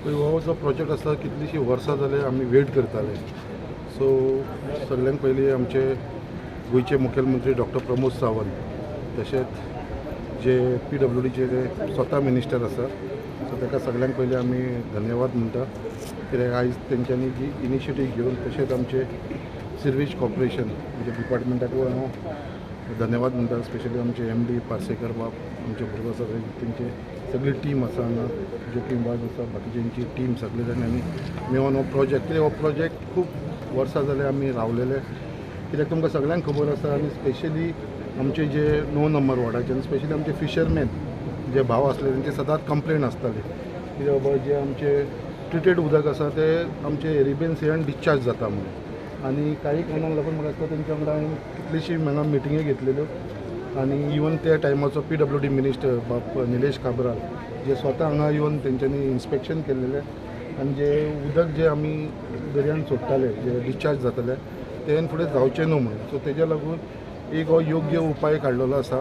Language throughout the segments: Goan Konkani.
पळय हो जो प्रोजेक्ट आसा कितलींशीं वर्सां जाले आमी वेट करताले. सो सगळ्यांत पयलीं आमचे गोंयचे मुखेलमंत्री डॉक्टर प्रमोद सावंत तशेंच जे PWDचे जे स्वता मिनिस्टर आसा, सो ताका सगळ्यांत पयलीं आमी धन्यवाद म्हणटा, कित्याक आयज तेंच्यांनी जी इनिशिएटीव घेवन तशेंच आमचे सिर्वीस कॉर्पोरेशन म्हणजे डिपार्टमेंटाकूय हांव धन्यवाद म्हणटा. स्पेशली आमचे MD Parsekar बाब आमचे बरोबर आसा, तेंचे सगळी टीम आसा हांगा, जोकीम वाज आसा, बाकीच्यांची टीम सगळे जाणांनी मेळून हो प्रोजेक्ट, कित्याक हो प्रोजेक्ट खूब वर्सां जाले आमी रावलेले, कित्याक तुमकां सगळ्यांक खबर आसा. आनी स्पेशली आमचे जे 9 नंबर वॉर्डाचे आनी स्पेशली आमचे फिशरमॅन जे भाव आसले तेंची सदांच कंप्लेन आसताली कित्याक बाबा जे आमचे ट्रिटेड उदक आसा ते आमचे एरिबियन सियान डिस्चार्ज जाता म्हणून. आनी काही कारणांक लागून म्हाका दिसता तेंच्या वांगडा हांवें कितलीशीं हांगा मिटिंगी घेतलेल्यो आनी इवन त्या टायमाचो PWD minister बाब निलेश काब्राल जे स्वता हांगा येवन तेंच्यांनी इन्स्पेक्शन केल्लेलें आनी जे उदक जे आमी दर्यान सोडटाले जे डिस्चार्ज जाताले तें फुडें जावचें न्हू म्हणून. सो तेज्या लागून एक हो योग्य उपाय काडलेलो आसा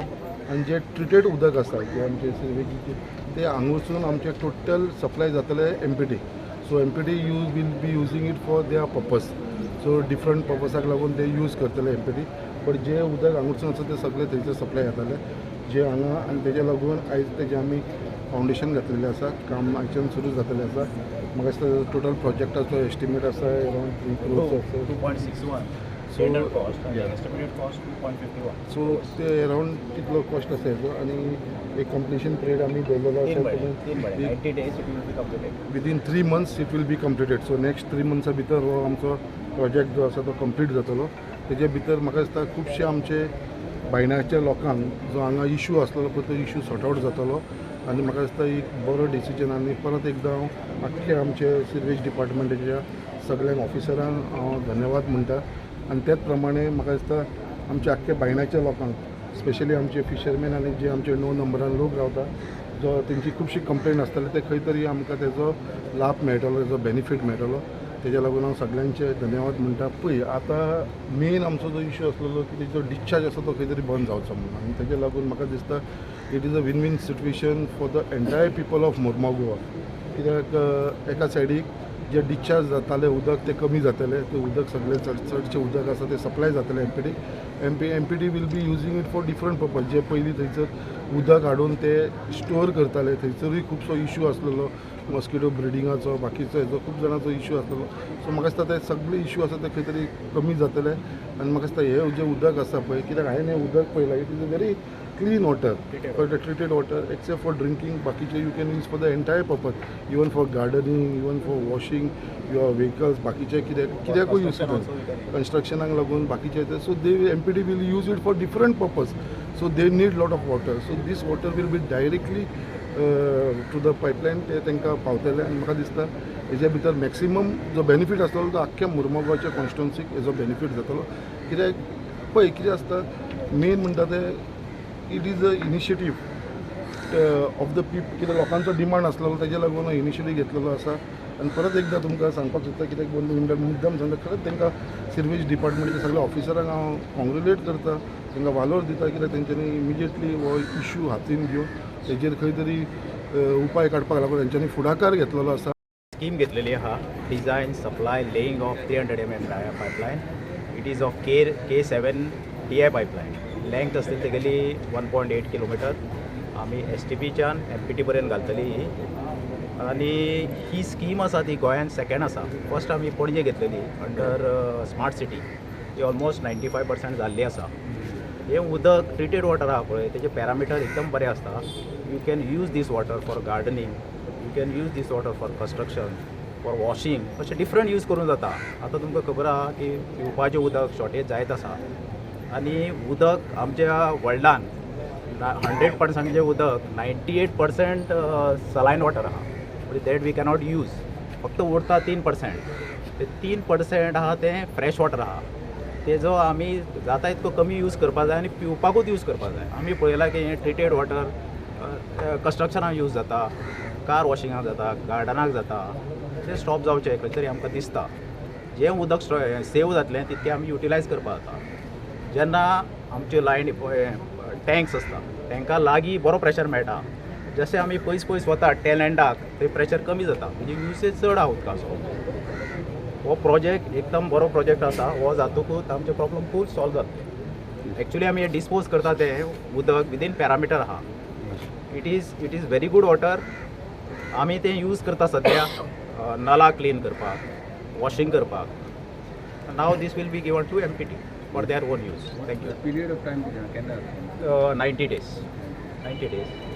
आनी जे ट्रिटेड उदक आसा जे आमचे सिवेजीचे ते हांगासून आमचे टोटल सप्लाय जातले MPT. So MPT use will be using it for their purpose. So different पर्पसाक लागून ते यूज करतले MPT, but जे उदक हांगासून आसा ते सगळे थंयसर सप्लाय जाताले जे हांगा. आनी तेज्या लागून आयज तेजें आमी फावंडेशन घातलेलें आसा, काम आयच्यान सुरू जातलें आसा. म्हाका दिसता टोटल प्रोजेक्टाचो एस्टिमेट आसा अरावंड 3 crores आसा. 2.61 So, cost आणि एस्टिमेटेड कॉस्ट 2.51. सो ते अरावंड तितलो कॉस्ट आसा हेजो. आनी एक कंप्लिशन पिरियड आमी दवरलेलो आसा, 90 days it will be completed. Within 3 months it will be completed. So next 3 मंथ्सा भितर हो आमचो प्रोजेक्ट जो आसा तो कंप्लीट जातलो. तेजे भितर म्हाका दिसता खुबशे आमचे बायणाच्या लोकांक जो हांगा इशू आसलेलो पळय तो इशू सॉर्ट आवट जातलो. आनी म्हाका दिसता एक बरो डिसिजन. आनी परत एकदां हांव आख्खे आमचे सिर्वीस डिपार्टमेंटाच्या सगळ्यांक ऑफिसरांक हांव धन्यवाद म्हणटा. आनी तेच प्रमाणे म्हाका दिसता आमच्या आख्खे बायणाच्या लोकांक स्पेशली आमचे फिशरमॅन आनी जे आमचे 9 नंबरान लोक रावता जो तेंची खुबशी कंप्लेन आसताली ते खंय तरी आमकां तेजो लाभ मेळटलो, तेजो बेनिफीट मेळटलो. तेज्या लागून हांव सगळ्यांचे धन्यवाद म्हणटा. पळय आतां मेन आमचो जो इशू आसलेलो की तेजो डिस्चार्ज आसा तो खंय तरी बंद जावचो म्हणून. आनी तेज्या लागून म्हाका दिसता it is a win win situation for the entire people of Mormugao. कित्याक एका सायडीक जे डिस्चार्ज जाताले उदक ते कमी जातले, ते उदक सगळे चडशें उदक आसा ते सप्लाय जातले MPT. MPT will be using it for different purpose. जे पयलीं थंयसर उदक हाडून ते स्टोर करताले थंयसरूय खुबसो इशू आसलेलो, मॉस्किटो ब्रिडिंगाचो बाकीचो हेजो खूब जाणांचो इशू आसलेलो. सो म्हाका दिसता ते सगळे इशू आसा ते खंय तरी कमी जातले. आनी म्हाका दिसता हें जें उदक आसा पळय, कित्याक हांवें हें उदक पळयलां, it is a very clean water, for the treated water except for drinking. बाकीचे you can use for the entire purpose, even for gardening, even for washing your vehicles, बाकीचे कित्याक कित्याकूय यूज करता, कन्स्ट्रक्शनाक लागून बाकीचे. So they MPT will use it for different purpose. So they need lot of water. So this water will be directly to the pipeline, ते तांकां पावतले. आनी म्हाका दिसता हेज्या भितर मॅक्सिमम जो बेनिफीट आसतलो तो आख्ख्या मुर्मुगांवच्या कॉन्स्टिट्युन्सीक हेजो बेनिफीट जातलो. कित्याक पळय कितें आसता मेन म्हणटा ते it is a initiative of the people, कित्याक लोकांचो डिमांड आसलेलो तेज्या लागून हो इनिशिएटीव घेतलेलो आसा. आनी परत एकदां तुमकां सांगपाक सोदता, कित्याक मुद्दम सांगता, खरेंच तांकां सिर्वीस डिपार्टमेंटच्या सगळ्या ऑफिसरांक हांव कॉंग्रेट्युलेट करता, तांकां वालोर दिता, कित्याक तेंच्यांनी इमिजिएटली हो इशू हातीन घेवन तेजेर खंय तरी उपाय काडपाक लागून तेंच्यांनी फुडाकार घेतलेलो आसा. स्कीम घेतलेली आहा, design supply laying of 300 mm pipeline. It is of K7 DI pipeline. Length आसतली तेगेली 1.8 किलोमिटर. आमी STPच्यान MPT पर्यंत घालतली ही. आनी ही स्कीम आसा ती गोंयान सेकेंड आसा. फर्स्ट आमी पणजे घेतलेली अंडर स्मार्ट सिटी, ती ऑलमोस्ट 95% जाल्ली आसा. हें उदक ट्रिटेड वॉटर आहा पळय, तेजे पॅरामिटर एकदम बरें आसता. You can use this water for gardening, you can use this water for construction, for washing, अशें डिफरंट यूज करूंक जाता. आतां तुमकां खबर आहा की पिवपाचें उदक शॉर्टेज जायत आसा आनी उदक आमच्या वर्ल्डान 100%चें उदक 98% सलायन वॉटर आहा, म्हणजे that we cannot use. फक्त उरता 3%, ते 3% आहा तें फ्रेश वॉटर आहा, तेजो आमी जाता इतको कमी यूज करपा जाय आनी पिवपाकूच यूज करपा जाय. आमी पळयलां की हें ट्रिटेड वॉटर कन्स्ट्रक्शनाक यूज जाता, कार वॉशिंगाक जाता, गार्डनाक जाता. तें स्टॉप जावचें खंय तरी आमकां दिसता. जें उदक सेव जातलें तितकें आमी युटिलायज करपा जाता. जेन्ना आमच्यो लायन टँक्स आसता तांकां लागीं बरो प्रेशर मेळटा, जशें आमी पयस पयस वता टेल एंडाक थंय प्रेशर कमी जाता, म्हणजे युसेज चड आहा उदकाचो. हो प्रोजेक्ट एकदम बरो प्रोजेक्ट आसा. हो जातकूच आमचे प्रॉब्लम खूब सॉल्व जातले. एक्चुली आमी हे डिस्पोज करता तें उदक विदीन पॅरामिटर आहा. It is very good water. आमी तें यूज करता सद्या नला क्लीन करपाक, वॉशिंग करपाक. Now this will be given to MPT for their own use. Thank you. Period of time कितें, केन्ना जातलें? 90 days, 90 days.